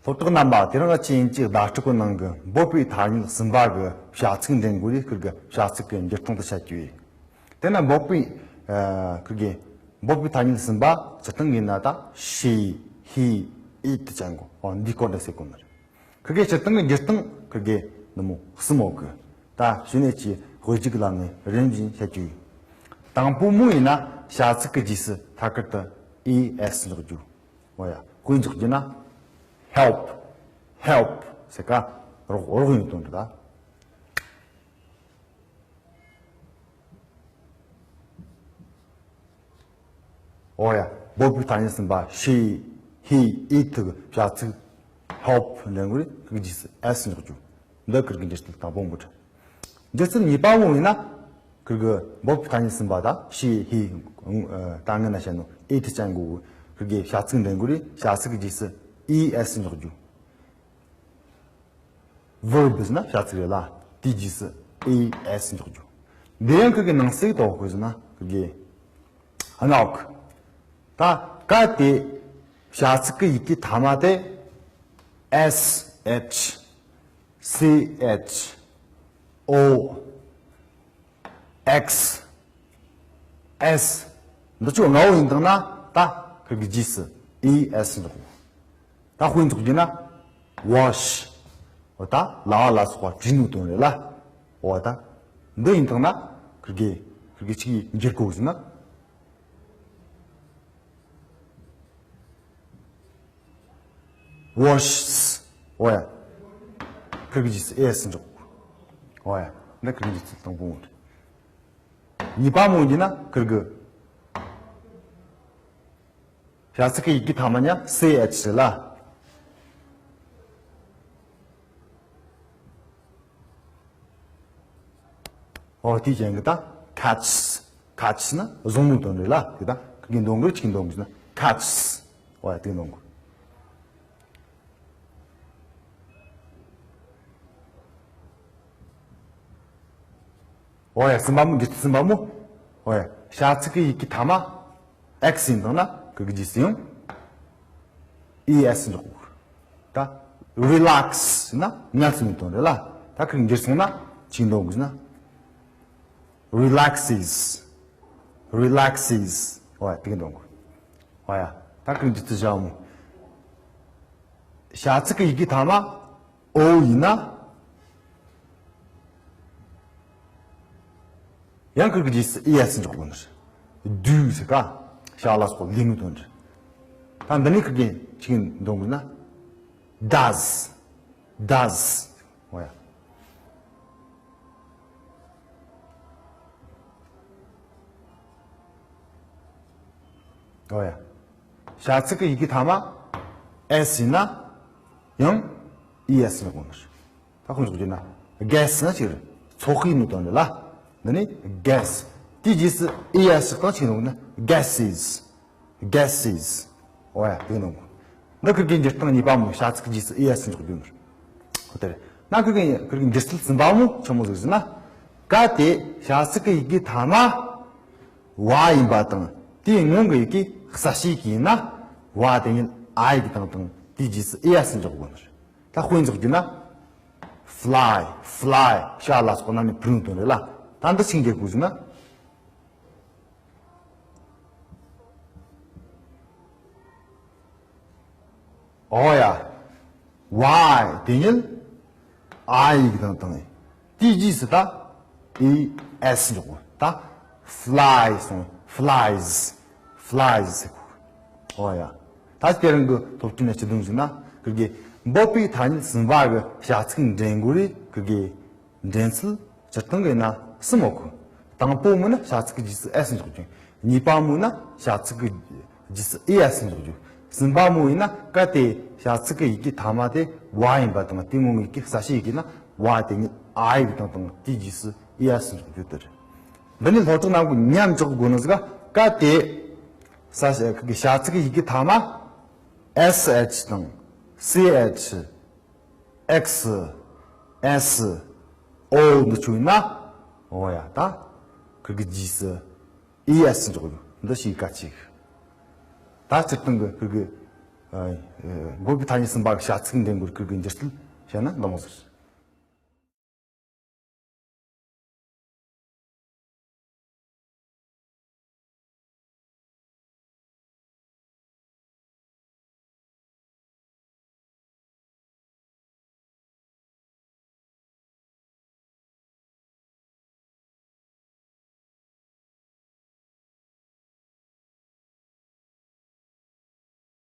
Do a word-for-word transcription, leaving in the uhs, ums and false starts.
སློབ་གྲོགས་རྣམ་པ། དེ་རིང་ང་ཆོས་ཡིན་གྱི་བརྡ་སྤྲོད་ཀྱི་ནང་གི་འབོད་པའི་ཐ་སྙད་གསུམ་པ་གི་བྱ་ཚིག་འདྲེན་དགོས་རིགས་ཁུར་གི་བྱ་ཚིག་གི་འགྱུར་སྟངས་དེ་བཤད་རྒྱུ་ཡིན། དེ་ན་འབོད་པའི་ཨ་ཁུར་གི་འབོད་པའི་ཐ་སྙད་གསུམ་པ་སྤྱིར་བཏང་གི་ན་ད་she, he, it ཅན་གོ། འོ་འདི་སྐོར་དེ་ཟེར་གོ་ནི་རེད། ཁུར་གི་སྤྱིར་བཏང་གི་འགྱུར་སྟངས་ཁུར་གི་ནི་མོ་གསུམ་ཡོད་གི། ད་གཞི་ནས་ཀྱི་དཔེ་གཅིག་ལ་ནི་རིམ་བཞིན་བཤད་རྒྱུ་ཡིན། དང་པོ་མོ་ཡིན་ན་བྱ་ཚིག་གི་རྗེས་སུ་ཐད་ཀར་དུ་ཨི་ཨེས་འཇོག་རྒྱུ། འོ་ཡ། དཔེ་འཇོག་རྒྱུ་ན། help, help ཟེར་ག་རོགས་རོགས་ཡིན་དོན་རེད་ད། འོ་ཡ། འབོད་པའི་ཐ་སྙད་གསུམ་པ་she, he, it གི་བྱ་ཚིག help འདྲེན་དགོས་རིགས་ཁུར་གི་རྗེས་སུ་ཨེས་འཇོག་རྒྱུ། འདི་ཁུར་གི་འགྱུར་ཚུལ་དང་པོ་མོ་རེད། འགྱུར་ཚུལ་གཉིས་པ་བོ་ཡིན་ན། ཁུར་གི་འབོད་པའི་ཐ་སྙད་གསུམ་པ་ད་she, he ད་སྔོན་ན་བཤད་ནོ་it ཅན་གོ། ཁུར་གི་བྱ་ཚིག་འདྲེན་དགོས་རིགས་བྱ་ཚིག་གི་རྗེས་སུ་ཨི་ཨེས་འཇོག་རྒྱུ། verb ཟེར་ན་བྱ་ཚིག་རེད་ལ། དེའི་རྗེས་སུ་ཨི་ཨེས་འཇོག་རྒྱུ། འདི་ཡང་ཁུར་གི་ནང་གསེས་དོ་ཁོ་ཟེར་ན་ཁུར་གི་ཨ་ནོག་ད་གལ་ཏེ་བྱ་ཚིག་གི་ཡི་གེ་ཐ་མ་དེ་S H C H O X S འདི་ཚོ་ལྔ་བོ་ཡིན་དང་ན་ད་ཁུར་གི་རྗེས་སུ་ཨི་ཨེས་འཇོག་དགོས། ད་དཔེ་འཇོག་རྒྱུ་ན་wash འོ་ད་ལ་བ་ལ་སོགས་པ་བྲིས་ནོ་དོན་རེད་ལ། འོ་ད་འདི་ཡིན་དང་ན་ཁུར་གི་ཁུར་གི་ཆིག་འགྱུར་གོ་ཟེར་ན། washes འོ་ཡ། ཁུར་གི་རྗེས་སུ་ཨེས་འཇོག་འོ་ཡ། འདི་ཁུར་གི་འགྱུར་ཚུལ་དང་པོ་རེད། གཉིས་པ་མོ་ཡིན་ན་ཁུར་གི་བྱ་ཚིག་གི་ཡི་གེ་ཐ་མ་ཉ་སི་ཨེཆ་རེད་ལ། ཨོ་དེའི་རྐྱེན་གྱིས་ད་catch catch ན་བཟུང་ནོ་དོན་རེད་ལ། དེ་ད་ཁུར་གི་འདོན་དགོས་ཅིག་འདོན་དགོས་ན་catches འོ་ཡ་དེ་འདོན་དགོས། འོ་ཡ་གསུམ་པ་མོ། འགྱུར་ཚུལ་གསུམ་པ་མོ། འོ་ཡ་བྱ་ཚིག་གི་ཡི་གེ་ཐ་མ་X ཡིན་དང་ན་ཁུར་གི་རྗེས་སུ་ཡང་ཨི་ཨེས་འཇོག་དགོས། ད་relax ན་ངལ་གསོ་ནི་དོན་རེད་ལ། ད་ཁུར་འགྱུར་སོང་ན་ཅིག་འདོན་དགོས་ན་relaxes relaxes འོ་ཡ་དེ་གི་འདོན་དགོས། འོ་ཡ་ད་ཁུར་འགྱུར་ཚུལ་བཞག་མོ། བྱ་ཚིག་གི་ཡི་གེ་ཐ་མ་O ཡིན་ན། ཡང་ཁུར་གི་རྗེས་སུ་ཨི་ཨེས་འཇོག་དགོས་ནི་རེད། do ཟེར་ག་བྱ་ལ་སོགས་ལས་ནོ་དོན་རེད། ད་འདི་ནས་ཁུར་གི་ཅིག་འདོན་དགོས་ན་does does འོ་ཡ། འོ་ཡ། བྱ་ཚིག་གི་ཡི་གེ་ཐ་མ་S ཡིན་ན་ཡང་ཨི་ཨེས་འཇོག་དགོས་ནི་རེད། ད་དཔེ་འཇོག་རྒྱུ་ན་guess ན་ཅིག་རེད། ཚོད་དཔག་ནོ་དོན་རེད་ལ། འདི་ནི་guess དེའི་རྗེས་སུ་ཨི་ཨེས་ཞིག་དང་ཅིག་འདོན་ན་guesses guesses འོ་ཡ་དེ་འདོན་དགོས། འདི་ཁུར་གི་འགྱུར་སྟངས་གཉིས་པ་མོ། བྱ་ཚིག་རྗེས་སུ་ཨི་ཨེས་འཇོག་རྒྱུ་ནི་རེད། ཧོ་དེ་རེད། ན་ཁུར་གི་ཁུར་གི་འགྱུར་ཚུལ་གསུམ་པ་མོ་ཆི་མོ་ཟིག་ཟེར་ན། གལ་ཏེ་བྱ་ཚིག་གི་ཡི་གེ་ཐ་མ་བ་ཡིན་པ་དང་དེའི་སྔོན་གྱི་ཡི་གེ་གསལ་བྱེད་ཡིན་ན་བ་དེ་ཉིད་ཨའི་གི་སྟེང་དང་དེའི་རྗེས་སུ་ཨི་ཨེས་འཇོག་དགོས་ནི་རེད། ད་དཔེ་འཇོག་རྒྱུ་ན། fly fly བྱ་ལ་སོགས་རྣམ་སྨིན་འཕུར་ནོ་དོན་རེད་ལ། ད་འདི་ཅིག་འགྱུར་དགོས་ཟེར་ན། འོ་ཡ། ཝའི་དེ་ཉིད་ཨའི་ཡིག་དང་བཏང་ངེ་། དེའི་རྗེས་སུ་ད་ཨི་ཨེས་འཇོག་གོ། ད་fly སོང་། flies flies ཟེར་གོ། འོ་ཡ། ད་དེ་རིང་གི་སློབ་ཚན་ནི་སྤྱི་དོན་ཟེར་ན་ཁུར་གི་འབོད་པའི་ཐ་སྙད་གསུམ་པ་གི་བྱ་ཚིག་འདྲེན་དགོས་རེད། ཁུར་གི་འདྲེན་ཚུལ་སྤྱིར་བཏང་གི་ཡིན་ན་གསུམ་ཡོད་གི། དང་པོ་མོ་ནི་བྱ་ཚིག་གི་རྗེས་སུ་ཨེས་འཇོག་རྒྱུ། གཉིས་པ་མོ་ནི་བྱ་ཚིག་གི་རྗེས་སུ་ཨི་ཨེས་འཇོག་རྒྱུ། གསུམ་པ་མོ་ཡིན་ན་གལ་ཏེ་བྱ་ཚིག་གི་ཡི་གེ་ཐ་མ་དེ་ཝ་ཡིན་པ་དང་དེའི་སྔོན་གྱི་ཡི་གེ་གསལ་བྱེད་ཡི་གེ་ན་ཝ་དེ་ཉིད་ཨའི་གི་སྟེང་དང་དེའི་རྗེས་སུ་ཨི་ཨེས་འཇོག་རྒྱུ་དེ་རེད། འདི་ནི་སློབ་གྲོགས་རྣམས་ཀྱིས་མཉམ་འཇོག་དགོས་ནི་ཟིག་གལ་ཏེ་ས་བྱ་ཚིག་གི་ཡི་གེ་ཐ་མ་S H དང་C H X S O འདི་ཆོ་ཡིན་ན། འོ་ཡ། ད་ཁུར་གི་རྗེས་སུ་ཨི་ཨེས་འཇོག་རྒྱུ་འདི་ཞིག་གལ་ཆེ་གི། ད་སྤྱིར་བཏང་གི་ཁུར་གི་ ཨ། འགོ་པའི་ཐ་སྙད་གསུམ་པ་གི་བྱ་ཚིག་འདྲེན་དགོས་རིགས་ཀྱི་འགྱུར་རྩལ་བཤད་ན་འདི་མོ་ཟིག